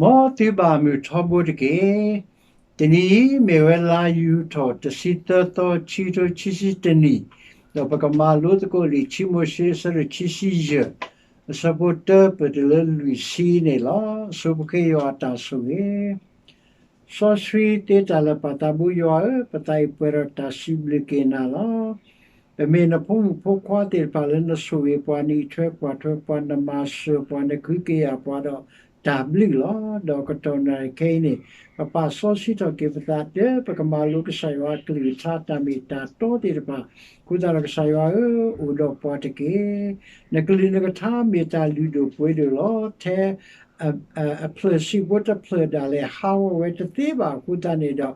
မ်သုဘၣ်မုာ်ထီဘိတက့ၢ်. တနံၤအံၤမ့ၢ်ဝဲလါယူၤထီၣ်တဆံသၢသီ ခံကထိခံဆံတနံၣ်, ဒီးပကမၤလိသကိးလံာ်ခံမိၤၡ့အဆၢဒိၣ်ခံဆံယဲၢ်, အဆၢဖိတၢပၢၢ်တုၤလၢလွံၢ်ဆံန့ၣ်လီၤ. ဆိပဃ့ယွၤအတၢ်ဆိၣ်ဂ့ၤ စီဆှံသ့တၢ်လၢာ်ပၢ်သးဘိယွၤဧၢ, ပသးအံၤပှဲၤဒီးတၢ်စံးဘျုးက့ၤနၤလီၤ. ပမ့ၢ်နဖိမုၣ်ဖိခွါသ့ၣ်တဖၣ်လၢနဆိၣ်ဂ့ၤပှၤ, နအံးထွဲကွၢ်ထွဲပှၤ, နမၤစၢၤပှၤ, နကဟုကယာ်ပှၤဒီးတၢ်ဘျုးလီၤ. ဒီးကတီၢ်နံၤခဲအံၤန့ၣ်, ပပာ်စီဆှံထီၣ်က့ၤပသး ဒီးပကမၤလိကစၢ်ယွၤအကလုၢ်ကထါတၢ်မ့ၢ်တၢ်တီသ့ၣ်တဖၣ်, အဃိသတးဒီးကစၢ်ယွၤဧၢ, အိၣ်ဒီးပှၤတက့ၢ်. နကလုၢ်နကထါမ့ၢ်တၢ်လုၢ်ဒိၣ်ပှ့ၤဒိၣ်လီၤ. ထဲ အဖျၢၣ်ဆံးဖိတဖျၢၣ်ဒၣ်လဲာ်ဟးဂီၤဝဲတသ့ဘၣ်. အဃိသတးန့ၣ်ဒီး,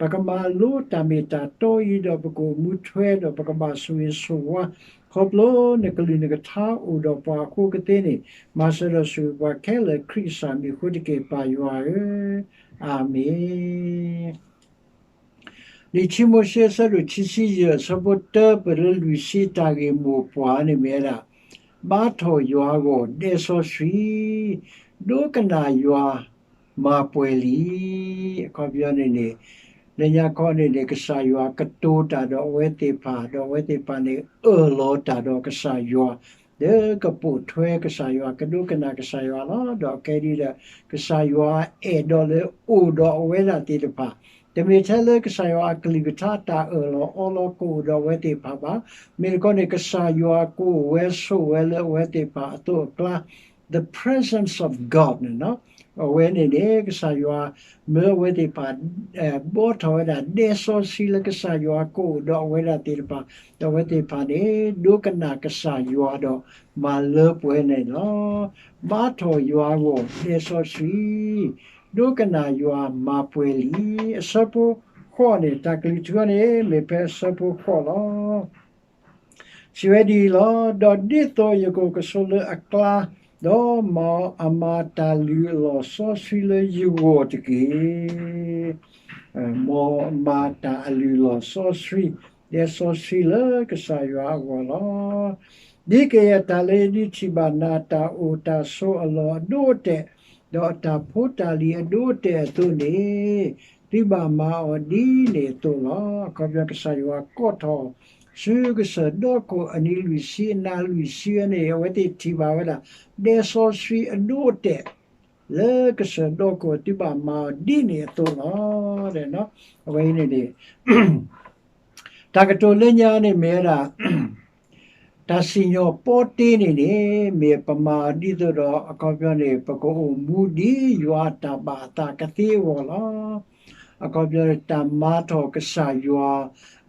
ပကမၤလိတၢ်မ့ၢ်တၢ်တီအံၤဒီးပကအိၣ်မူထွဲဒီးပကဘၣ်ဆိၣ်ဂ့ၤဆိၣ်ဝါ, ခီဖျိနကလုၢ်နကထါအိၣ်ဒီးပှၤအဃိကသ့န့ၣ်, မၤစၢၤဒီးဆိၣ်ဂ့ၤပှၤခဲလၢာ်ခရံာ်ကစၢ်မံၤအဃိတက့ၢ် ပၢ်ယွၤဧၢ, အၤမ့ၣ်. လံာ်ခံမိၤၡ့အဆၢဒိၣ်ခံဆံယဲၢ် အဆၢဖိတၢပၢၢ်လၢလွံၢ်ဆံ တၢ်ဂ့ၢ်မိၢ်ပှၢ်န့ၣ်မ့ၢ်ဝဲဒၣ်, ဘါထီၣ်ယွၤအဂီၢ်ဒဲစီဆှံ, ဒိကနၣ်ယွၤမၤပှဲၤလံ. အခီပညီန့ၣ်န့ၣ်, လၢညါခီန့ၣ်န့ၣ် ကစၢ်ယွၤကတိၤတၢ်ဒီးအဝဲသ့ၣ်တဖၣ်, ဒီးအဝဲသ့ၣ်တဖၣ်န့ၣ် အၢၣ်လီၤတၢ်ဒီးကစၢ်ယွၤ, ဒီးကပိာ်ထွဲကစၢ်ယွၤ, ကဒိကနၣ်ကစၢ်ယွၤလီၤ. ဒီးအခဲအံၤဒီး, ကစၢ်ယွၤအဲၣ်ဒိးလၢအိၣ်ဒီးအဝဲဒၣ်သ့ၣ်တဖၣ်, တမ့ၢ်ထဲလၢကစၢ်ယွၤအကလုၢ်ကထါတၢ်အၢၣ်လီၤအီလီၤကအိၣ်ဒီးအဝဲသ့ၣ်တဖၣ်ဘၣ်. မ့ၢ်တခီန့ၣ် ကစၢ်ယွၤကအိၣ်ဝဲဆိးဝဲလၢအဝဲသ့ၣ်တဖၣ်အသိးအကျါ, the presence of God န့ၣ်, အဝဲန့ၣ်န့ၣ် ကစၢ်ယွၤမၢအဝဲသ့ၣ်တဖၣ် ဘီထီၣ်ဝဲဒၣ်ဒဲစီဆှံလၢကစၢ်ယွၤကအိၣ်ဒီးအဝဲဒၣ်သ့ၣ်တဖၣ်, ဒီးအဝဲသ့ၣ်တဖၣ်န့ၣ် ဒိကနၣ်ကစၢ်ယွၤဒီးမၤလၢပှဲၤန့ၣ်လီၤ. ဘါထီၣ်ယွၤအဂီၢ်ဒဲစီဆှံ, ဒိကနၣ်ယွၤမၤပှဲၤလံ. အဆၢဖိဃိးန့ၣ်, တၢ်ကလုၢ်ထူန့ၣ် မ့ၢ်ဖဲအဆၢဖိဃိးလီၤ. စံးဝဲဒ်အံၤလီၤ. ဒီးဒ်သိးယကအိၣ်ကဆိးလၢအကျါ, ဒီးမ်အမၤတၢ်လုၢ်အလီၢ်စီဆှံလၢယဂီၢ်တက့ၢ်. မ်အမၤတၢ်အလုၢ်အလီၢ်စီဆှံ, ဒဲစီဆှံလၢကစၢ်ယွၤအဂီၢ်လီၤ. ဒ်ကယဲၢ်တၢ်လၢယဒုးထံၣ်ဘၣ်နၤအတၢ်အိၣ်တၢ်ဆိးအလီၢ်အဒိအတဲာ်, ဒီးအတၢ်ဖိတၢ်လံၤအဒိအတဲာ်အသိးန့ၣ်, သုဘၣ်မၤအီၤဒ်န့ၣ်အသိးလီၤ. အခီပညီကစၢ်ယွၤကိးထီၣ် ဆူကစၢၢ်ဒီခိၣ်အနံၤလွံၢ်ဆံ အနၤလွံၢ်ဆံန့ၣ် အဝဲသ့ၣ်ထံၣ်ဘၣ်ဝဲဒၣ် ဒဲစီဆှံအဒိအတဲာ် လၢကစၢၢ်ဒီခိၣ် သုဘၣ်မၤအီၤဒ်န့ၣ်အသိးလီၤ. အဝဲအံၤန့ၣ်န့ၣ် တၢ်ကတိၤလၢညါန့ၣ်မ့ၢ်ဝဲဒၣ် တၢ်စံၣ်ညီၣ်ပီတ့န့ၣ်န့ၣ် မ့ၢ်ပမၤအီၤဒ်သိးဒီး အခီပညီန့ၣ် ပကအိၣ်မူဒ်ယွၤအတၢ်ဘၣ်အသးကသ့အဂီၢ်လီၤ. အခီပညီန့ၣ် တၢ်မၤထီၣ်ကစၢ်ယွၤ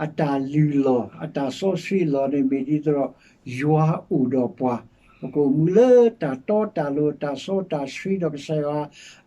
အတၢ်လုၢ်လီၢ် အတၢ်စီဆှံအလီၢ်န့ၣ် မ့ၢ်ဒ်သိးဒီး ယွၤအိၣ်ဒီးပှၤ, ပကအိၣ်မူလၢတၢ်တီတၢ်လိၤ တၢ်စီတၢ်ဆှံဒီးကစၢ်ယွၤ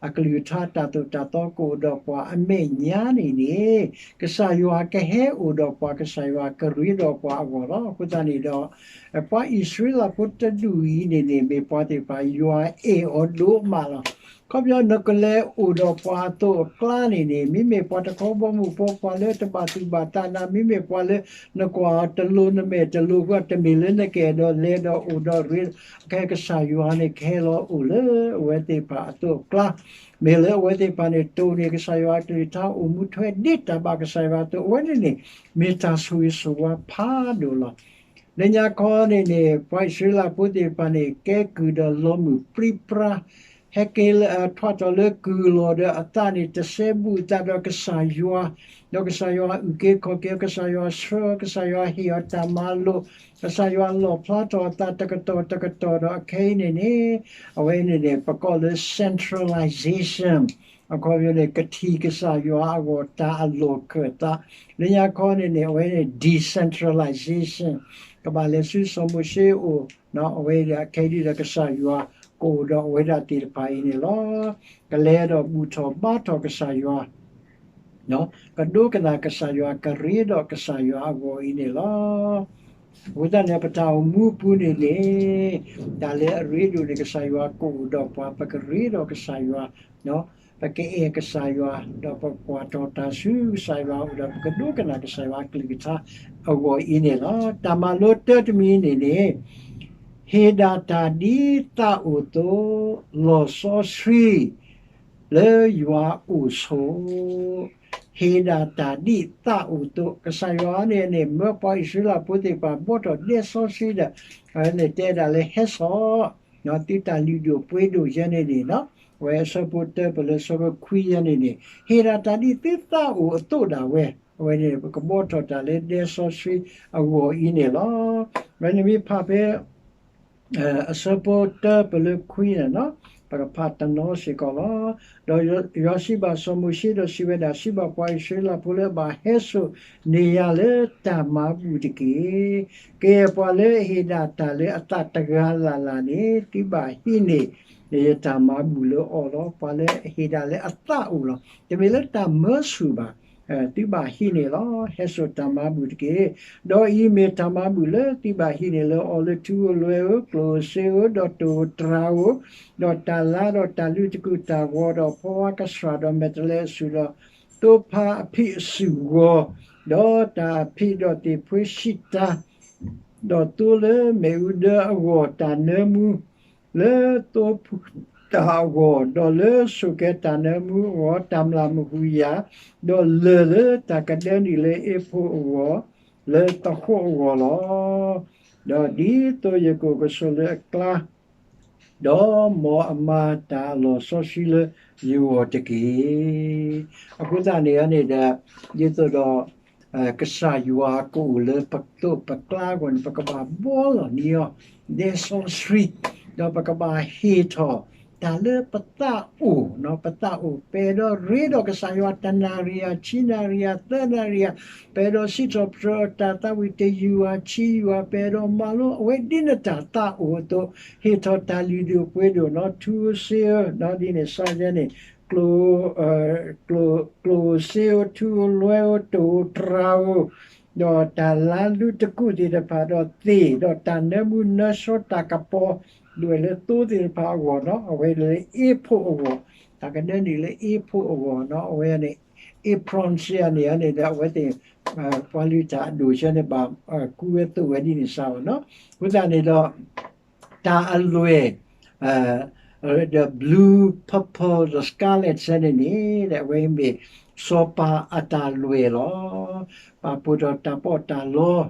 အကလုၢ်ကထါ တၢ်သိၣ်တၢ်သီကအိၣ်ဒီးပှၤအမဲာ်ညါန့ၣ်န့ၣ် ကစၢ်ယွၤကဟဲအိၣ်ဒီးပှၤ ကစၢ်ယွၤကရ့ဒီးပှၤအဂီၢ်လီၤ. အဃိသတးန့ၣ်ဒီး ပှၤအံၣ်စရ့လးဖိတဒူၣ်အံၤန့ၣ်န့ၣ် မ့ၢ်ပှၤသ့ၣ်တဖၣ် ယွၤအဲၣ်အီၤဒိၣ်မးလီၤ. အခီပညီ နကလဲၤအိၣ်ဒီးပှၤအသိးအကျါန့ၣ်န့ၣ် မ့မ့ၢ်ပှၤတခီဘီမုၢ်ဖိ ပှၤလၢတဘၣ်သူၣ်ဘၣ်သးနၤ မ့မ့ၢ်ပှၤလၢနကွၢ်တလိၤ နမဲာ်တလိၤ တမ့ၢ်လၢနကအဲၣ်ဒိးလဲၤဒီးအိၣ်ဒီးရ့ ကဲကစၢ်ယွၤန့ၣ် ကဟဲလီၤအိၣ်လၢအဝဲသ့ၣ်တဖၣ်အသိးအကျါ, မ့ၢ်လၢအဝဲသ့ၣ်တဖၣ်န့ၣ် တိၢ်န့ၢ်ကစၢ်ယွၤအကလုၢ်ကထါ အိၣ်မူထွဲဒ်တၢ်ဘၣ်ကစၢ်ယွၤအသိး အဝဲန့ၣ်န့ၣ် မ့ၢ်တၢ်ဆိၣ်ဂ့ၤဆိၣ်ဝါဖးဒိၣ်လီၤ. လၢညါခီန့ၣ်န့ၣ် ပှၤအံၣ်စရ့လးဖိသ့ၣ်တဖၣ်န့ၣ် ကဲကုၢ်ဒီးလီၤမုၢ်ပြံပြါ ဟဲက့ၤလၢ ထွးထီၣ်လၢကုၢ်လီၢ်ဒီးအသးန့ၣ် တစဲဘူးအသးဒီးကစၢ်ယွၤ, ဒီးကစၢ်ယွၤအုၣ်က့ၤခီၣ်က့ၤအီၤ, ကစၢ်ယွၤဆှၢအီၤ, ကစၢ်ယွၤဟ့ၣ်အီၤတၢ်မၤလိာ်, ကစၢ်ယွၤလီၣ်ဖျါထီၣ်အသးတကတီၢ်တကတီၢ်ဒီး အခဲအံၤန့ၣ်န့ၣ် အဝဲအံၤန့ၣ်န့ၣ် ပကိးလၢ centralization အခီပညီန့ၣ် ကထံၣ်ကစၢ်ယွၤအဂီၢ်တၢ်အလီၢ်ခၢၣ်သး, လၢညါခီန့ၣ်န့ၣ် အဝဲန့ၣ် decentralization ကဘၣ်လဲၤဆူစီၤမိၤၡ့အအိၣ်, အဝဲအံၤဒီးအခဲအံၤဒီးကစၢ်ယွၤကအိၣ်ဒီးအဝဲဒၣ်သ့ၣ်တဖၣ်အံၤန့ၣ်လီၤ. ကလဲၤဒီးဘူၣ်ထီၣ်ဘါထီၣ်ကစၢ်ယွၤ ကဒိကနၣ်ကစၢ်ယွၤ ကရ့ဒီးကစၢ်ယွၤအဂီၢ်အံၤန့ၣ်လီၤ. အဃိသတးန့ၣ် ပတၢ်အိၣ်မူအပူၤန့ၣ်န့ၣ် တၢ်လၢအရ့ဒိၣ်န့ၣ် ကစၢ်ယွၤကအိၣ်ဒီးပှၤ ပကရ့ဒီးကစၢ်ယွၤ, ပကအဲၣ်ကစၢ်ယွၤ ဒီးပကွၢ်ထီၣ်တၢ်ဆူကစၢ်ယွၤအအိၣ်ဒီး ပကဒိကနၣ်ကစၢ်ယွၤအကလုၢ်ကထါအဂီၢ်အံၤန့ၣ်လီၤ. တၢ်မၤလိတၢတမံၤန့ၣ်န့ၣ် ဟ့ၣ်ဒၣ်တၢ်ဒ်သးအိၣ်အသိး လီၢ်စီဆှံ လၢယွၤအိၣ်ဆိး, ဟ့ၣ်ဒၣ်တၢ်ဒ်သးအိၣ်အသိး, ကစၢ်ယွၤန့ၣ်န့ၣ် မၢပှၤအံၣ်စရ့လးဖိသ့ၣ်တဖၣ် ဘှီထီၣ်ဒဲစီဆှံဒီး အဝဲန့ၣ်တဲဒၣ်လၢဟဲစိာ် သုတၢ်လုၢ်ဒိၣ်ပှ့ၤဒိၣ်ယဲန့ၣ်န့ၣ်, အဝဲအဆၢဖိတၢပလၢဆၢဖိခွံယဲန့ၣ်န့ၣ် ဟ့ၣ်ဒၣ်တၢ်ဒ်သုသးအိၣ်အသိးဒၣ်ဝဲ, အဝဲန့ၣ် ပကဘှီထီၣ်တၢ်လၢဒဲစီဆှံအဂီၢ်အံၤန့ၣ်လီၤ. အဝဲန့ၣ်မ့ၢ်ဖးဖဲ အဆၢဖိတၢပလၢခွံန့ၣ်, ပကဖးတနီၤစ့ၢ်ကီးလီၤ. ဒီးယွၤစံးဘၣ်စီၤမိၤၡ့ဒီးစံးဝဲဒၣ်, စံးဘၣ်ပှၤအံၣ်စရ့လးဖိလၢအဘၣ်ဟဲစိာ်န့ၢ်ယၤလၢတၢ်မၤဘူၣ်တက့ၢ်. ကယဲၢ်ပှၤလၢအဟ့ၣ်ဒၣ်တၢ်လၢအသးတဂၤလၢ်လၢ်န့ၣ် သုဘၣ်ဟံးန့ၢ်ယတၢ်မၤဘူၣ်လၢအီၤလီၤ. ပှၤလၢအဟ့ၣ်ဒၣ်လၢအသးအိၣ်လီၤ. တမ့ၢ်လၢတၢ်မၢဆူၣ်ဘၣ်. သုဘၣ်ဟံးန့ၢ်လီၤ. ဟဲစိာ်တၢ်မၤဘူၣ်တက့ၢ်. ဒီးအံၤမ့ၢ်တၢ်မၤဘူၣ်လၢသုဘၣ်ဟံးန့ၢ်လၢအီၤလၢထူဧိၤလွဲဧိၤ, ကျိၣ်ဧိၤစ့ဧိၤ, ဒီးတိၣ်ဧိၤတြၤဧိၤ, ဒီးတၢ်လါဒီးတၢ်လုးတကူၣ်တၢ်ဂီၤ, ဒီးဖီဝါကဆှၣ်, ဒီးမဲာ်တဲးလဲးအဆူၣ်, ဒီးသိဖါအဖံးအစုၣ်ဂီၤ, ဒီးတၢ်ဖံးဒီးသ့ၣ်ဖှ့စံးတၢ် ဒီးသိလၢမ့ၣ်အူဒၢအဂီၢ်တၢ်နၢမူ, လၢသိဖူးတၢ်အဂီၢ်, ဒီးလၢဆိၣ်ကဲၤတၢ်နၢမူအဂီၢ်တၢ်မျၢ်မုၢ်ဟူးယာ်, ဒီးလၢၢ်လၢတၢ်ကဒၢနုာ်လၢအ့ဖိအဂီၢ်, လၢသဃိအဂီၢ်လီၤ. ဒီးဒ်သိးယကအိၣ်ကဆိးလၢအကျါ ဒီးမ်အမၤတၢ်အလီၢ်စီဆှံလၢယဂီၢ်တက့ၢ်. အဃိသတးန့ၣ်န့ၣ်ဒီး ဒ်သိးဒီး ကစၢ်ယွၤကအိၣ်လၢပသိးပကျါအဂီၢ်န့ၣ် ပကဘၣ်ဘှီလီၤန့ၢ်အီၤ ဒဲစီဆှံ, ဒီးပကဘၣ်ဟ့ၣ်ထီၣ်တၢ်လၢပသးအိၣ်, ပသးအိၣ် ပအဲၣ်ဒိးရ့ဒီးကစၢ်ယွၤတနၣ်ရံၣ်ဧါ, ဆံနၣ်ရံၣ်ဧါ, သၢနၣ်ရံၣ်ဧါ, ပအဲၣ်ဒိးစံးထီၣ်ပတြၢၤအီၤတၢ်သးဝံၣ်တယုၢ်ဧါ, ဆံယုၢ်ဧါ, ပအဲၣ်ဒိးမၤလိအဝဲဒ်နတၢ်သးအိၣ်အသိး, ဟ့ၣ်ထီၣ်တၢ်လုၢ်ဒိၣ်ပှ့ၤဒိၣ်နီၤ, ထူဧိၤစ့ဧိၤ, ဒ်န့ၣ်စ့ၢ်ကီးန့ၣ် ကျိၣ်ဧိၤစ့ဧိၤ, ထူဧိၤလွဲဧိၤ, တိၣ်ဧိၤတြၤဧိၤ, ဒီးတၢ်လါလုးတကူၣ်သ့ၣ်တဖၣ်, ဒီးသ့ၣ်, ဒီးတၢ်နၢမူနၢဆှီတၢ်ကပီၤ, ဒွဲၣ်လၢသိသ့ၣ်တဖၣ်အဂီၢ်နီၤ, အဝဲလၢအ့ဖိအဂီၢ်, တၢ်ကဒၢနုာ်လၢအ့ဖိအဂီၢ်နီၤ, အဝဲန့ၣ် Apron စ့ၢ်န့ၣ်န့ၣ်ဒီး အဝဲသ့ၣ် ပှၤလုၢ်တၢ်အဒိၣ်စ့ၢ်န့ၣ် ဘၣ်ကူဝဲသိးဝဲဒ်န့ၣ်စ့ၢ်နီၤ. အဃိသတးန့ၣ်ဒီး တၢ်အလွဲၢ် the blue, purple ဒီး scarlet စ့ၢ်န့ၣ်န့ၣ် အဝဲမ့ၢ်စီၤပၤအတၢ်လွဲၢ်လီၤ. ပာ်ဖှိၣ်ထီၣ်တၢ်ပီးတၢ်လီ,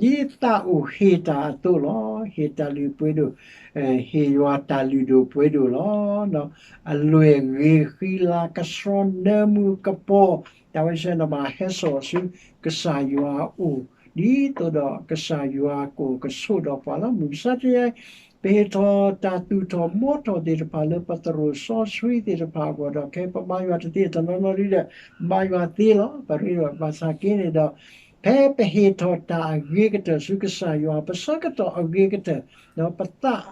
ဒ်သးအိၣ်ဟ့ၣ်တၢ်အသိးလီၤ. ဟ့ၣ်တၢ်လုၢ်ပှ့ၤဒိၣ်, ဟ့ၣ်ယွၤတၢ်လုၢ်ဒိၣ်ပှ့ၤဒိၣ်လီၤ. အလွဲၢ်ဂ့ၤဃံလၤကဆှီနၢမူကပီၤ, တၢ်ဝဲစ့ၢ်န့ၣ်ဘၣ်ဟဲစိာ်ဆူ ကစၢ်ယွၤအအိၣ်, ဒ်သိးဒီးကစၢ်ယွၤကအိၣ်ကဆိးဒီးပှၤလီၤ. မုၢ်မဆါတနံၤအံၤ ပဟ့ၣ်ထီၣ်တၢ်သူၣ်ထီၣ်ဘှီထီၣ်သ့ၣ်တဖၣ်လၢပသရိာ်စီဆှံသ့ၣ်တဖၣ်အဂီၢ်ဒီး ခဲအံၤပဘါယွၤတသ့တနီၤနီၤဒ်ဒီး ဘါယွၤသ့လီၤ. ပရ့ဒီးဘၣ်ဆၣ်က့န့ၣ်ဒီး ဖဲပဟ့ၣ်ထီၣ်တၢ်အဂ့ၤကတၢၢ်ဆူကစၢ်ယွၤ ပဆၢကတီၢ်အဂ့ၤကတၢၢ်, ဒီးပသး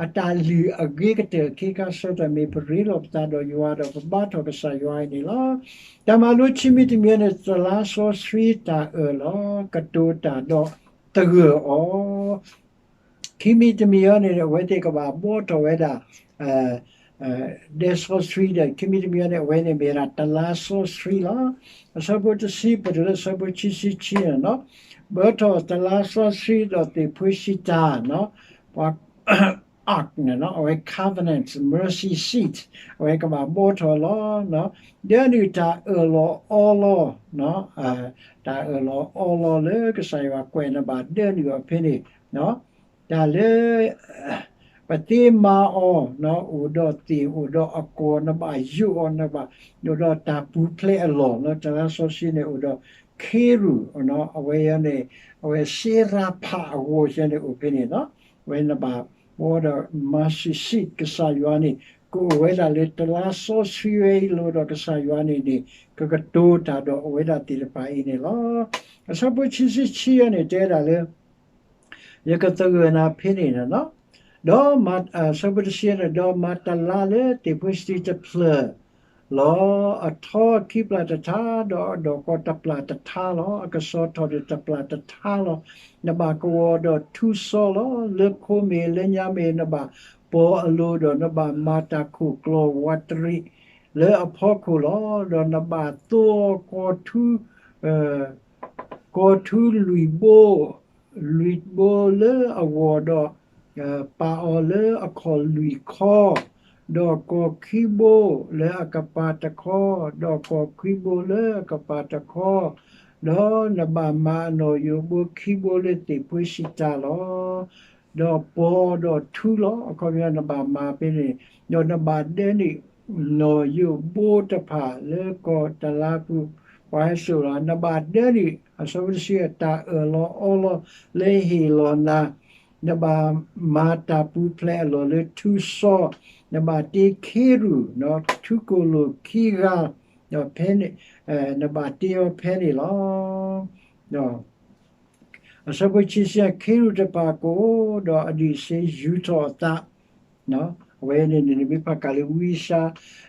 အတၢ်လုၢ်အဂ့ၤကတၢၢ် ခ့ခါဆၢကတီၢ်မ့ၢ်ပရ့လိာ်ပသးဒီးယွၤဒီးပဘါထီၣ်ကစၢ်ယွၤအံၤန့ၣ်လီၤ. တၢ်မၤလိခံမံၤတမံၤန့ၣ် တလါစီဆှံတၢ်အၢၣ်လီၤ, ကတိၤတၢ်ဒီးသဂၢၢ်အီၤ ခံမံၤတမံၤအံၤန့ၣ် အဝဲသ့ၣ်ကဘၣ်ဘှီထီၣ်ဝဲဒၣ် ဒဲစီဆှံဒီး ခံမံၤတမံၤအံၤန့ၣ် အဝဲန့ၣ်မ့ၢ်ဒၣ်တလါစီဆှံလီၤ. အဆၢဖိတဆံ ပတုၤလၢအဆၢဖိခံဆံခံန့ၣ်နီၤ, ဘၢထီၣ်တလါစီဆှံဒီးသ့ၣ်ဖှ့စံးတၢ်နီၤ, ပှၤ ark န့ၣ်နီၤ, အဝဲ covenant mercy seat အဝဲကဘၣ်ဘှီထီၣ်လီၤ. ဒၢနုာ်တၢ်အၢၣ်လီၤအီလီၤ, တၢ်အၢၣ်လီၤအီလီၤလၢကစၢ်ယွၤကွဲးန့ၣ်ဘၣ်ဒၢနုာ်အီၤဖဲန့ၣ် တၢ်လၢ ပသ့မၤအီၤ အိၣ်ဒီးသ့ၣ်အိၣ်ဒီးအကီၢ် နဘၣ်ယိးအီၤ နဘၣ်အိၣ်ဒီးတၢ်ပူၤဖျဲးအလီၢ်လီၤ. တလါစီဆှံန့ၣ်အိၣ်ဒီး ခ့ရူၣ် အဝဲန့ၣ် အဝဲစ့ရၤဖးအဂီၢ်စ့ၢ်န့ၣ် အိၣ်ဖဲန့ၣ်လီၤ. အဝဲနဘၣ်ဘှီဒီး mercy seat ကစၢ်ယွၤန့ၣ် ကအိၣ်ဝဲဒၣ်လၢတလါစီဆှံဝဲအံၤလီၤ. ဒီးကစၢ်ယွၤန့ၣ်န့ၣ် ကကတိၤတၢ်ဒီးအဝဲဒၣ်သ့ၣ်တဖၣ်အံၤန့ၣ်လီၤ. အဆၢဖိခံဆံခံအံၤန့ၣ် တဲဒၣ်လၢ ယကသဂၢၢ်နၤဖဲန့ၣ်လီၤ. ဒီး ဆၢဖိတဆံန့ၣ် ဒီးမၤတလါလၢသ့ၣ်ဖှ့စံးတဖျၢၣ်လီၤ. အထီခံပျၢ်တထါ, ဒီးအဒီၣ်ဃီတပျၢ်တထါလီၤ. အကစီၤထီၣ်န့ၣ်တပျၢ်တထါလီၤ. နဘၣ်ကဝီၤဒီးထူစီလီၤ. လၢခိမ့ၢ်လၢညါမ့ၢ် နဘၣ်ပီၤအလိၤ, ဒီးနဘၣ်မၤတၢ်ခိၣ်ကျီၢ်ဝးတရံးလၢအဖီခိၣ်လီၤ. ဒီးနဘၣ်သိကီၢ်ထူ ကီၢ်ထူလွံၢ်ဘိ, လွံၢ်ဘိလၢအဂီၢ်ဒီး ပာ်အီၤလၢအခီၣ်လွံၢ်ခီ, ဒီးကီၢ်ခံဘိလၢအကပၤတခီ, ဒီးကီၢ်ခွံဘိလၢအကပၤတခီ, ဒီးနဘၣ်မၤအနီၣ်ယိာ်ဘိခံဘိလၢသ့ၣ်ဖှ့စံးတၢ်လီၤ. ဒီးပီဒီးထူလီၤ. အခီပညီနဘၣ်မၤဖဲန့ၣ်, ဒီးနဘၣ်ဒၢန့ၢ် နီၣ်ယိာ်ဘိတဖၣ်လၢကီၢ်တလါပူၤ, ပှၤဟဲစိာ်လီၤ, နဘၣ်ဒၢန့ၢ် အဆၢဖိတဆံ တၢ်အၢၣ်လီၤအီလီၤလၢဟ့ၣ်လီၤနၤ, နဘၣ်မၤတၢ်ပူၤဖျဲးအလီၢ်လၢထူစီ, နဘၣ်တ့ခ့ရူၢ် ထူကိၣ်လိာ်ခံဂၤ, ဒီးဖဲန့ၣ် နဘၣ်တ့အီၤဖဲန့ၣ်လီၤ. အဆၢဖိခံဆံ ခ့ရူၢ်တဖၣ်ကအိၣ်ဒီးအဒံးစ့ယူၤထီၣ်အသး, အဝဲန့ၣ်န့ၣ် နမ့ၢ်ဖးကၤလၢဝံယၡါ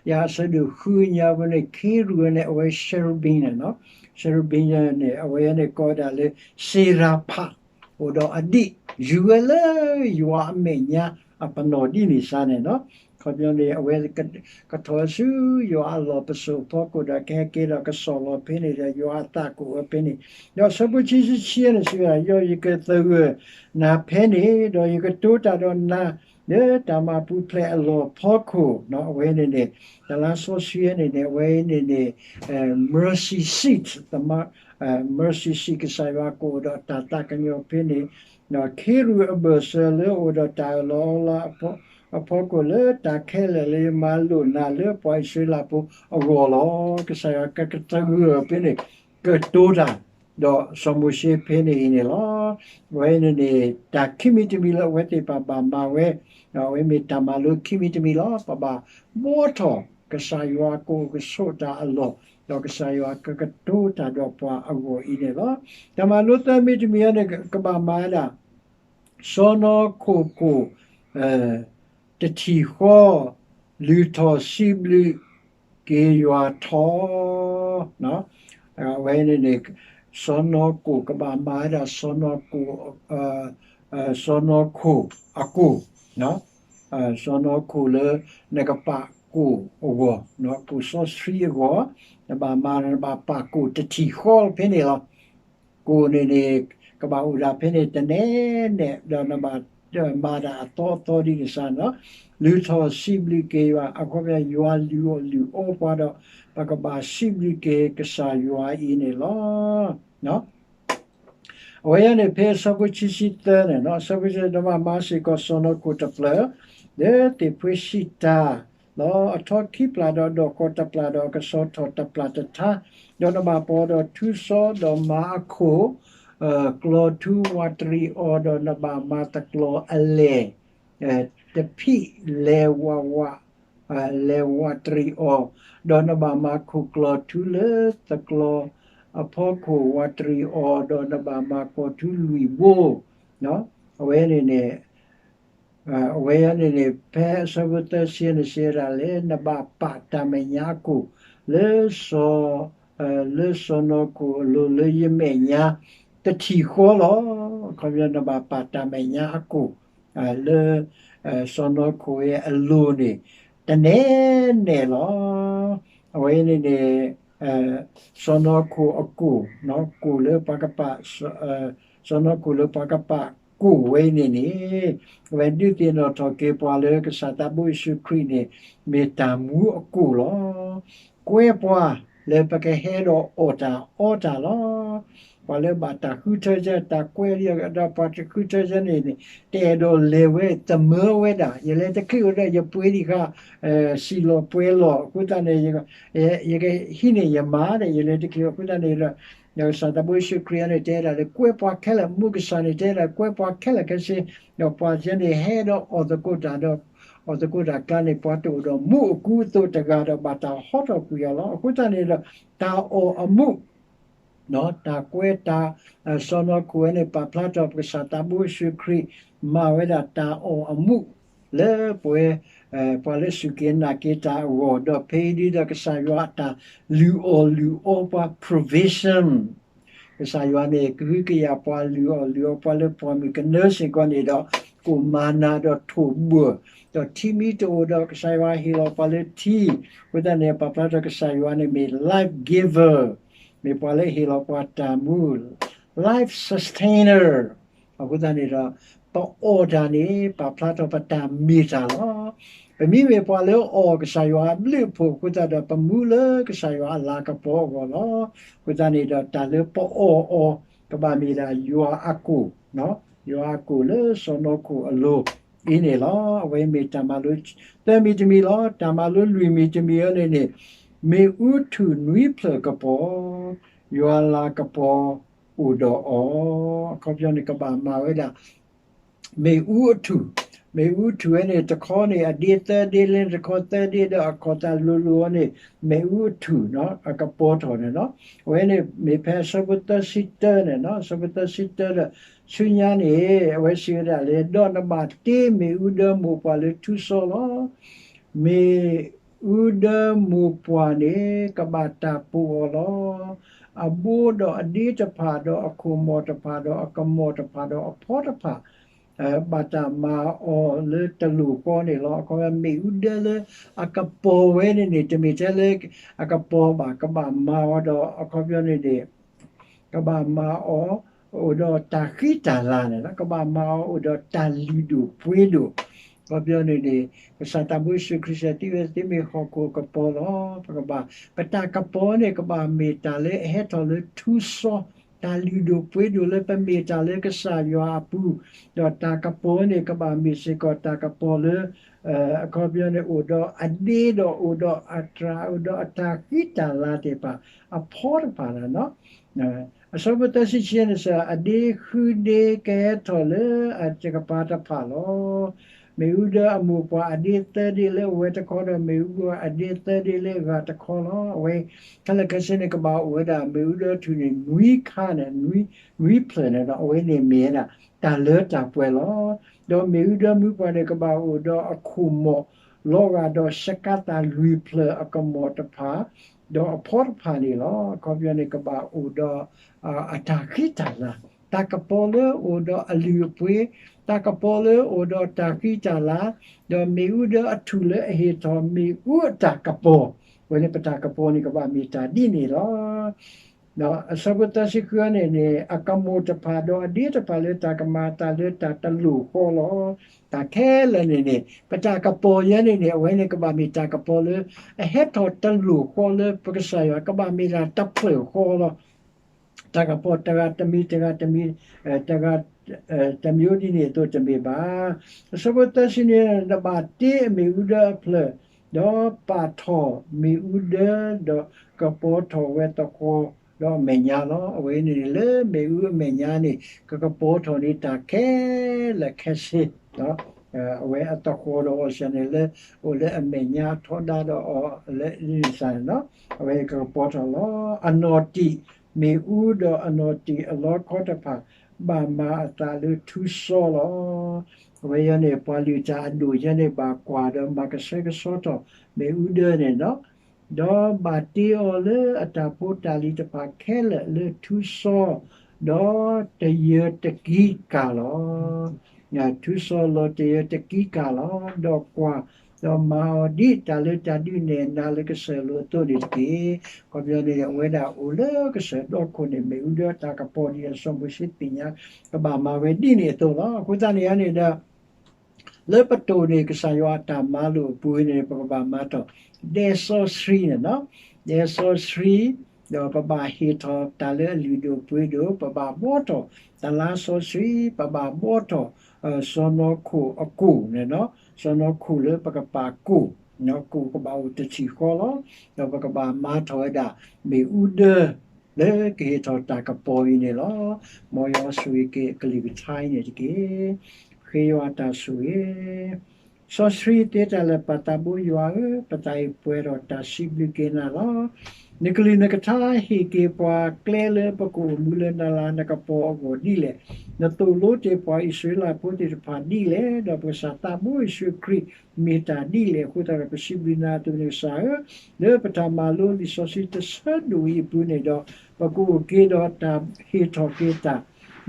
ယၤအဆၢဒိၣ်ဃုညါအပူၤန့ၣ် ခ့ရူၢ်န့ၣ် အဝဲ cherubim န့ၣ်, cherubim န့ၣ် အဝဲန့ၣ်ကိးဝဲဒၣ်လၢ စ့ရၤဖး, အိၣ်ဒီးအဒံး ယူၤဝဲလၢယွၤအမဲာ်ညါအပနီၣ်ဒ်န့ၣ်စ့ၢ်န့ၣ်လီၤ. အခီပညီန့ၣ် အဝဲကထီၣ်ဆူယွၤအလီၢ်ပစိာ်အဖီခိၣ်ဒီး ကဟဲက့ၤဒီးကစီၣ်လီၤဖဲန့ၣ်ဒီး ယွၤအသးကအိၣ်ဝဲဖဲန့ၣ်, ဒီးအဆၢဖိခံဆံခံန့ၣ်စံးဝဲဒၣ်, ဒီးယကသဂၢၢ်နၤဖဲန့ၣ်, ဒီးယကတိၤတၢ်ဒီးနၤ လၢတၢ်မၤပူၤဖျဲးအလီၢ်ဖီခိၣ်, အဝဲန့ၣ်န့ၣ် တၢ်လါစီဆှံန့ၣ်န့ၣ် အဝဲန့ၣ်န့ၣ် mercy seat, mercy seat ကစၢ်ယွၤကအိၣ်ဒီးတၢ်သးကညီၤဖဲန့ၣ်, ခ့ရူၢ်အဘၢၣ်စၢၤလၢအအိၣ်ဒီးတၢ်အၢၣ်လီၤအီလီၤအဖီခိၣ် လၢတၢ်ခဲလၢာ်လၢယမၤလိာ်နၤလၢပှၤအံၣ်စရ့လးဖိအဂီၢ်လီၤ. ကစၢ်ယွၤကကသဂၢၢ်ဖဲန့ၣ် ကတိၤတၢ် ဒီးစီၤမိၤၡ့ဖဲန့ၣ်အံၤန့ၣ်လီၤ. အဝဲန့ၣ်န့ၣ် တၢ်ခံမံၤတမံၤလၢအဝဲသ့ၣ်တဖၣ်ဘၣ်မၤဝဲ, အဝဲမ့ၢ်တၢ်မၤလိခံမံၤတမံၤလီၤ. ပဘၣ်ဘှီထီၣ်ကစၢ်ယွၤကအိၣ်ကဆိးတၢ်အလီၢ်, ဒီးကစၢ်ယွၤကကတိၤတၢ်ဒီးပှၤအဂီၢ်အံၤန့ၣ်လီၤ. တၢ်မၤလိသၢမံၤတမံၤအံၤန့ၣ် ကဘၣ်မၤဝဲဒၣ် စီၢ်နီၤခိၣ်ကိၣ် တထံၣ်ဃီ လုၢ်ထီၣ်စံးဘျုးက့ၤယွၤထီၣ်, အဝဲန့ၣ်န့ၣ် စီၢ်နီၤကိၣ်ကဘၣ်မၤဝဲဒၣ် စီၢ်နီၤကိၣ်, စီၢ်နီၤခိၣ်အကိၣ်, စီၢ်နီၤခိၣ်လၢနကပာ်ကိၣ်အဂီၢ်, ကိၣ်စီဆှံအဂီၢ်, နဘၣ်မၤနဘၣ်ပာ်ကိၣ်တထံၣ်ဃီဖဲန့ၣ်လီၤ. ကိၣ်န့ၣ်န့ၣ် ကဘၣ်အိၣ်ဒၣ်ဖဲန့ၣ်တနဲနဲ ဒီးနဘၣ်မၤဒၣ်အသီအသီဒ်န့ၣ်စ့ၢ်န့ၣ်လီၤ. လုၢ်ထီၣ်စံးဘျုးက့ၤယွၤ အခီပညီ ယွၤလုၢ်အီၣ်လုၢ်အီပှၤဒီး ပကဘၣ်စံးဘျုးက့ၤကစၢ်ယွၤအံၤန့ၣ်လီၤ. အဝဲအံၤန့ၣ် ဖဲအဆၢဖိခံဆံသၢန့ၣ် အဆၢဖိခံဆံသၢ နဘၣ်မၤစ့ၢ်ကီးစီၢ်နီၤခိၣ်တဖျၢၣ် လၢသ့ၣ်ဖှ့စံးတၢ် လီၤအထီခံပျၢ်ဒီး ဒီးကီၢ်တပျၢ်ဒီး ကဆီထီၣ်တပျၢ်တထါ, ဒီးနဘၣ်ပီဒီးထူစီ ဒီးမၤအခိၣ် ကျီၢ်ထူဝးတရံးအီၤ ဒီးနဘၣ်မၤသကျီၤအလဲၢ် တဖံးလဲၤဝးဝး လဲၤဝးတရံးအီၤ, ဒီးနဘၣ်မၤခိၣ်ကျီၢ်ထူလၢသကျီၤအဖီခိၣ်ဝးတရံးအီၤ, ဒီးနဘၣ်မၤကျီၢ်ထူလွံၢ်ဘိ. အဝဲန့ၣ်န့ၣ် အဝဲန့ၣ်န့ၣ် ဖဲအဆၢဖိသၢဆံန့ၣ် စံးဝဲဒၣ်လၢ နဘၣ်ပာ်တၢ်မဲာ်ညါအကိၣ် လၢစီၤ လၢစီၢ်နီၤခိၣ်အလိၤလၢယမဲာ်ညါ တထံၣ်ဃီလီၤ. အခီပညီ နဘၣ်ပာ်တၢ်မဲာ်ညါအကိၣ် လၢ စီၢ်နီၤခိၣ်အလိၤန့ၣ် တနဲနဲလီၤ. အဝဲန့ၣ်န့ၣ် စီၢ်နီၤခိၣ်အကိၣ် ကိၣ်လၢပှၤကပာ် စီၢ်နီၤခိၣ်လၢပှၤကပာ်ကိၣ်ဝဲအံၤန့ၣ်န့ၣ် အဝဲဒုးသ့ၣ်နီၣ်ထီၣ်က့ၤပှၤလၢကစၢ်သးဘိယ့ၣ်ၡူးခရံာ်န့ၣ် မ့ၢ်တၢ်မူအကိၣ်လီၤ. ကွဲပှၤလၢပကဟဲဒီးအီၣ်တၢ်အီတၢ်လီၤ. ပှၤလၢဘၣ်တၢ်ဃုထၢယဲ တၢ်ကွဲးဒီးပှၤတဃုထၢယဲန့ၣ်န့ၣ် တအဲၣ်ဒိးလဲၤဝဲ သမၢဝဲဒၣ် ယလဲၤတချုးဒီး ယပှ့ၤဒံးဃာ် စံၣ်လီၤပှဲၤလီၤ အဃိသတးန့ၣ် ယကဟံးန့ၢ်ယမါဒီး ယလဲၤတချုး အဃိသတးန့ၣ်ဒီး ကစၢ်သးဘိယ့ၣ်ၡူးခရံာ်န့ၣ် တဲဒၣ်လၢ ကွဲပှၤခဲလၢာ် မူကစၢ်န့ၣ်တဲဒၣ် ကွဲပှၤခဲလၢာ်ခဲဆ့ ဒီးပှၤယဲန့ၣ် ဟဲဒီးအီၣ်သကိးတၢ်ဒီး အီၣ်သကိးတၢ်ကျါန့ၣ် ပှၤတအိၣ်ဒီးမူးအကူအသိးတဂၤဒီး ဘၣ်တၢ်ဟီထီၣ်ကွံာ်အီၤလီၤ. အဃိသတးန့ၣ်ဒီး တၢ်အီၣ်အမူး တၢ်ကွဲးတၢ် စီၢ်နီၤခိၣ်ဝဲန့ၣ် ပာ်ဖျါထီၣ်ပကစၢ်သးဘိယ့ၣ်ၡူးခရံာ် မၤဝဲဒၣ်တၢ်အီၣ်အမူး လၢပဝဲ ပှၤလၢစူၢ်က့ၤနာ်က့ၤတၢ်အဂီၢ် ဒီးဖဲအံၤဒ်ဒီးကစၢ်ယွၤအတၢ်လုၢ်အီၣ်လုၢ်အီပှၤ provision ကစၢ်ယွၤန့ၣ် ကဟုကယာ်ပှၤလုၢ်အီၣ်လုၢ်အီပှၤလၢပှၢ်မုၢ်ကနၢစ့ၢ်ကီးန့ၣ်ဒီး ကိၣ်မၤနၤဒီးထိၣ်ဘှၢၣ် ဒီးထံမ့ၢ်တအိၣ်ဒီးကစၢ်ယွၤဟ့ၣ်လီၤပှၤလၢထံ အဃိသတးန့ၣ် ပာ်ဖျါထီၣ်ကစၢ်ယွၤန့ၣ်မ့ၢ် life giver မ့ၢ်ပှၤလၢဟ့ၣ်လီၤပှၤတၢ်မူ life sustainer အဃိသတးန့ၣ်ဒီး ပအီၣ်တၢ်န့ၣ် ပာ်ဖျါထီၣ်ပတၢ်မ့ၢ်တၢ်လီၤ. ပမ့မ့ၢ်ပှၤလၢအီၣ်ကစၢ်ယွၤအဘျုးအဖှိၣ်အဃိသတးဒီး ပမူလၢကစၢ်ယွၤအလၤကပီၤအဂီၢ်လီၤ. အဃိသတးန့ၣ်ဒီး တၢ်လၢပအီၣ်အီၤ ကဘၣ်မ့ၢ်ဒၣ်ယွၤအကိၣ်, ယွၤအကိၣ်လၢစီၢ်နီၤခိၣ်အလိၤအံၤန့ၣ်လီၤ. အဝဲမ့ၢ်တၢ်မၤလိသၢမံၤတမံၤလီၤ. တၢ်မၤလိလွံၢ်မံၤတမံၤအံၤန့ၣ်န့ၣ် မ့ၣ်အူထူၣ်နွံဖျၢၣ်ကပီၤ, ယွၤလၤကပီၤအိၣ်ဒီးအီၤ, အခီပညီန့ၣ် ကဘၣ်မၤဝဲဒၣ် မ့ၣ်အူအထူၣ်, မ့ၣ်အူထူၣ်ဝဲန့ၣ် တခီန့ၣ် အဒ့သၢဒ့လၢ တခီသၢဒ့ဒီး အခီၣ်သးလိၤလိၤအီၤန့ၣ် မ့ၣ်အူအထူၣ် အကပီၤထီၣ်န့ၣ်လီၤ. အဝဲန့ၣ်မ့ၢ်ဖဲအဆၢဖိသၢဆံတၢန့ၣ်လီၤ. အဆၢဖိသၢဆံတၢဒီး ဆူညါန့ၣ် အဝဲစံးဝဲဒၣ်လၢ ဒီးနဘၣ်တ့မ့ၣ်အူဒၢမိၢ်ပှၢ်လၢထူစီလီၤ. မ့ၣ်အူဒၢမိၢ်ပှၢ်န့ၣ် ကဘၣ်တၢ်ပိာ်အီၤလီၤ. အဘိဒီးအဒ့တဖၣ် ဒီးအခိၣ်မီၣ်တဖၣ် ဒီးအကမီၣ်တဖၣ် ဒီးအဖီတဖၣ် ဘၣ်တၢ်မၤအီၤလၢတလိၣ်ဃီန့ၣ်လီၤ. အခီပညီ မ့ၣ်အူဒၢလၢအကပီၤဝဲန့ၣ်န့ၣ် တမ့ၢ်ထဲလၢအကပီၤဘၣ်, ကဘၣ်မၤအီၤဒီး အခီပညီန့ၣ်န့ၣ် ကဘၣ်မၤအီၤ အိၣ်ဒီးတၢ်ဃံတၢ်လၤန့ၣ်လီၤ. ကဘၣ်မၤအီၤအိၣ်ဒီးတၢ်လုၢ်ဒိၣ်ပှ့ၤဒိၣ်, အခီပညီန့ၣ်န့ၣ် ကစၢ်သးဘိယ့ၣ်ၡူးခရံာ်စံး သုဝဲသ့မ့ၢ်ဟီၣ်ခိၣ်ကပီၤလီၤ. ပကဘၣ် ပတၢ်ကပီၤန့ၣ် ကဘၣ်မ့ၢ်တၢ်လၢအဟဲထီၣ်လၢထူစီ, တၢ်လုၢ်ဒိၣ်ပှ့ၤဒိၣ်လၢပမ့ၢ်တၢ်လၢကစၢ်ယွၤအပူၤ, ဒီးတၢ်ကပီၤန့ၣ် ကဘၣ်မ့ၢ်စ့ၢ်ကီးတၢ်ကပီၤလၢ အခီပညီန့ၣ် အိၣ်ဒီးအဒ့ဒီး အိၣ်ဒီးအတြၢ် အိၣ်ဒီးအတၢ်ဃံတၢ်လၤသ့ၣ်တဖၣ် အဖီတဖၣ်လီၤ. အဆၢဖိသၢဆံခံန့ၣ်စ့ၢ် အဒ့ဃုဒ့ကဟဲထီၣ်လၢအကပၤတဖၣ်လီၤ. မ့ၣ်အူဒၢအမိၢ်ပှၢ်အဒ့သၢဒ့လၢအဝဲတခီဒီး မ့ၣ်အူဒၢအဒ့သၢဒ့လၢအဂၤတခီလီၤ. အဝဲ ခဲလၢာ်ခဲဆ့န့ၣ် ကဘၣ်အိၣ်ဝဲဒၣ် မ့ၣ်အူဒၢထူၣ်န့ၣ် နွံခါန့ၣ် နွံဖျၢၣ်န့ၣ်ဒီး အဝဲန့ၣ်မ့ၢ်ဝဲဒၣ် တၢ်လၢတၢ်ပှဲၤလီၤ. ဒီးမ့ၣ်အူဒၢမုၢ်ပှၢ်န့ၣ် ကဘၣ်အိၣ်ဒီးအခိၣ်မီၣ် လီၤဂာ်ဒီး စကါသၣ်လွံၢ်ဖျၢၣ်အကမီၣ်တဖၣ် ဒီးအဖီတဖၣ်န့ၣ်လီၤ. အခီပညီန့ၣ် ကဘၣ်အိၣ်ဒီး အတၢ်ဃံတၢ်လၤ, တၢ်ကပီၤလၢအိၣ်ဒီးအလုၢ်အပှ့ၤ, တၢ်ကပီၤလၢအိၣ်ဒီးတၢ်ဃံတၢ်လၤ, ဒီးမ့ၣ်အူဒၢအထူၣ်လၢအဟ့ၣ်ထီၣ်မ့ၣ်အူအတၢ်ကပီၤ, အဝဲန့ၣ် ပတၢ်ကပီၤန့ၣ် ကဘၣ်မ့ၢ်တၢ်ဒ်န့ၣ်လီၤ. ဒီးအဆၢဖိသၢဆံဃုန့ၣ်န့ၣ် အကမီၣ်တဖၣ်ဒီးအဒ့တဖၣ်လၢတၢ်ကမၤအသးလၢတၢ်တလိၣ်ဃီလီၤ. တၢ်ခဲလၢာ်န့ၣ်န့ၣ် ပတၢ်ကပီၤယဲန့ၣ်န့ၣ် အဝဲန့ၣ်ကဘၣ်မ့ၢ်တၢ်ကပီၤလၢ အဟဲထီၣ်တလိၣ်ဃီလၢပကစၢ်ယွၤ ကဘၣ်မ့ၢ်ဒၣ်တဖျၢၣ်ဃီလီၤ. တၢ်ကပီၤတဂၤတမံၤ တဂၤတမံၤ တဂၤ တမျိုးဒ်န့ၣ်အသိးတမ့ၢ်ဘၣ်. အဆၢဖိသၢဆံန့ၣ် နဘၣ်တ့အမ့ၣ်အူဒၢအဖျၢၣ်, ဒီးပာ်ထီၣ်မ့ၣ်အူဒၢ, ဒီးကပီၤထီၣ်ဝဲသဃီဒီးအမဲာ်ညါလီၤ. အဝဲန့ၣ်န့ၣ်လၢမ့ၣ်အူအမဲာ်ညါန့ၣ် ကကပီၤထီၣ်န့ၢ်တၢ်ခဲလၢာ်ခဲဆ့ အဝဲအသဃီဒီးအီၤစ့ၢ်န့ၣ်လၢ အိၣ်လၢအမဲာ်ညါထီဒါဒီးအီၤလၢအံၤန့ၣ် အဝဲကကပီၤထီၣ်လီၤ. အနီၢ်တံာ်မ့ၣ်အူဒီးအနီၢ်တံာ်အလီခီတဖၣ် ဘၣ်မၤအသးလၢထူစီလီၤ. အဝဲယဲန့ၣ် ပှၤလုၢ်တၢ်အဒိၣ်ယဲန့ၣ် ဘၣ်ကွၢ်ဒီးမၤကဆှဲကဆှီထီၣ်မ့ၣ်အူဒၢန့ၣ်လီၤ. ဒီးဘၣ်တ့အီၤလၢအတၢ်ဖိတၢ်လံၤတဖၣ်ခဲလၢာ်လၢထူစီ ဒီးတယၢတကံကၢ်လီၤ. ထူစီလီၤတယၢတကံကၢ်လီၤ. ဒီးကွၢ်, ဒီးမၤအီၤဒ်တၢ်လၢတၢ်ဒုးနဲၣ်နၤလၢကစၢၢ်လိၤအသိးန့ၣ်တက့ၢ်. အခီပညီန့ၣ် အဝဲဒၣ်အိၣ်လၢကစၢၢ်ဒီခိၣ်န့ၣ် မ့ၣ်အူဒၢတၢ်ကပီၤဒ်အစီၤမိၤၡ့သ့ၣ်ညါ ကဘၣ်မၤဝဲဒ်န့ၣ်အသိးလီၤ. အဃိသတးန့ၣ်န့ၣ်ဒီး လၢပတိၢ်န့ၢ်ကစၢ်ယွၤအတၢ်မၤလိာ်အပူၤန့ၣ် ပကဘၣ်မၤထီၣ် ဒဲစီဆှံန့ၣ်လီၤ. ဒဲစီဆှံ, ဒီးပဘၣ်ဟ့ၣ်ထီၣ်တၢ်လၢအလုၢ်ဒိၣ်ပှ့ၤဒိၣ်, ပဘၣ်ဘှီထီၣ်တလါစီဆှံ, ပဘၣ်ဘှီထီၣ် စီၢ်နီၤခိၣ်အကိၣ်န့ၣ်လီၤ. စီၢ်နီၤခိၣ်လၢပကပာ်ကိၣ်, ကိၣ်ကဘၣ်အိၣ်တထံၣ်ဃီလီၤ. ဒီးပကဘၣ်မၤထီၣ်ဝဲဒၣ် မ့ၣ်အူဒၢ လၢကဟ့ၣ်ထီၣ်တၢ်ကပီၤအံၤန့ၣ်လီၤ. မ်ယွၤဆိၣ်ဂ့ၤက့ၤအကလုၢ်ကထါအံၤန့ၣ်တက့ၢ်. ဃ့ယွၤတၢ်ဆိၣ်ဂ့ၤ. စီဆှံသ့တၢ်လၢာ် ပၢ်သးဘိယွၤဧၢ, ပသးအံၤပှဲၤဒီးတၢ်စံးဘျုးက့ၤနၤလီၤ. နကလုၢ်နကထါဟ့ၣ်က့ၤပှၤကျဲလၢပကအိၣ်မူလၢနလၤနကပီၤအဂီၢ်ဒ်လဲၣ်. နသိၣ်လိတ့ၢ်ပှၤအံၣ်စရ့လးဖိသ့ၣ်တဖၣ်ဒ်လဲၣ်, ဒီးပကစၢ်သးဘိယ့ၣ်ၡူးခရံာ် မ့ၢ်တၢ်ဒ်လဲၣ်အဃိသတးဒီး ပစံးဘျုးနၤအသိးန့ၣ်ကစၢ်ဧၢ, လၢပတၢ်မၤလိလံာ်စီဆှံတဆၢဒိၣ်အံၤအပူၤန့ၣ်ဒီး ပကအိၣ်က့ၤဒီးတၢ်ဟ့ၣ်ထီၣ်က့ၤတၢ်,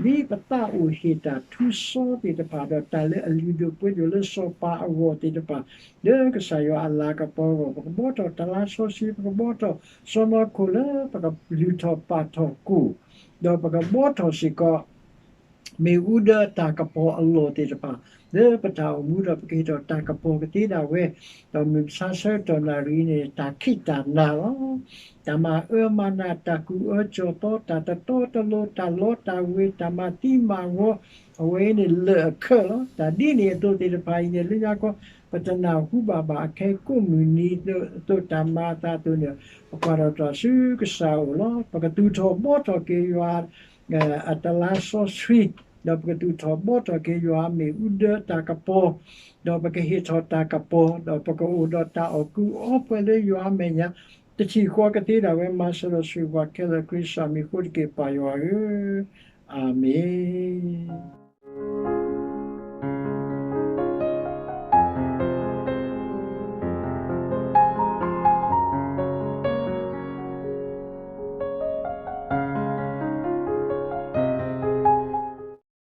ဒ်ပသးအိၣ်ဟ့ၣ်တၢ်ထူစီသ့ၣ်တဖၣ် ဒီးတၢ်လၢအလုၢ်ဒိၣ်ပှ့ၤဒိၣ်လၢစီၤပၤအဂီၢ်သ့ၣ်တဖၣ် လၢကစၢ်ယွၤအလၤကပီၤအဂီၢ် ပကဘှီထီၣ်တလါစီဆှံ, ပကဘှီထီၣ်စီၢ်နီၤခိၣ်လၢပကလုၢ်ထီၣ်ပာ်ထီၣ်ကိၣ်, ဒီးပကဘှီထီၣ်စ့ၢ်ကီး မ့ၣ်အူဒၢတၢ်ကပီၤအလီၢ်သ့ၣ်တဖၣ် လၢပတၢ်အိၣ်မူဒီး ပကဟ့ၣ်ထီၣ်တၢ်ကပီၤကသ့ဒၣ်ဝဲ, ဒီးမုၢ်မဆါဆၢကတီၢ်နၣ်ရံၣ်န့ၣ် တၢ်ခံးတၢ်နၤလီၤ. တၢ်မၤအၢမၤနး, တၢ်ကူၣ်အၢကၠီၤသီ, တၢ်တတီတလိၤ, တၢ်လီတၢ်ဝ့ၤ, တၢ်မၤသံမၤဝီ, အဝဲအံၤန့ၣ်လၢာ်အခၢးလီၤ. တၢ်ဒ်န့ၣ်အသိးသ့ၣ်တဖၣ်အံၤန့ၣ် လၢညါခီ ပတနၢ်ဟူဘၣ်ဘၣ် အခဲကိးမုၢ်နံၤအသိး တၢ်မၤအသးအသိးန့ၣ် ပကွၢ်ထီၣ်တၢ်ဆူကစၢ်အအိၣ်လီၤ. ပကသူၣ်ထီၣ်ဘှီထီၣ်က့ၤယွၤ အတလါစီဆှံ, ဒီးပကသူၣ်ထီၣ်ဘှီထီၣ်က့ၤယွၤအမ့ၣ်အူဒၢတၢ်ကပီၤ, ဒီးပကဟ့ၣ်ထီၣ်တၢ်ကပီၤ, ဒီးပကအိၣ်ဒီးတၢ်အီၣ်ကူအီပှဲၤလၢယွၤအမဲာ်ညါ, တထံၣ်ဃီကသ့ဒၣ်ဝဲ မၤစၢၤဒီးဆိၣ်ဂ့ၤပှၤခဲလၢာ်ခရံာ်စၢ်မံၤဃိတက့ၢ် ပၢ်ယွၤဧၢ, အၤမ့ၣ်.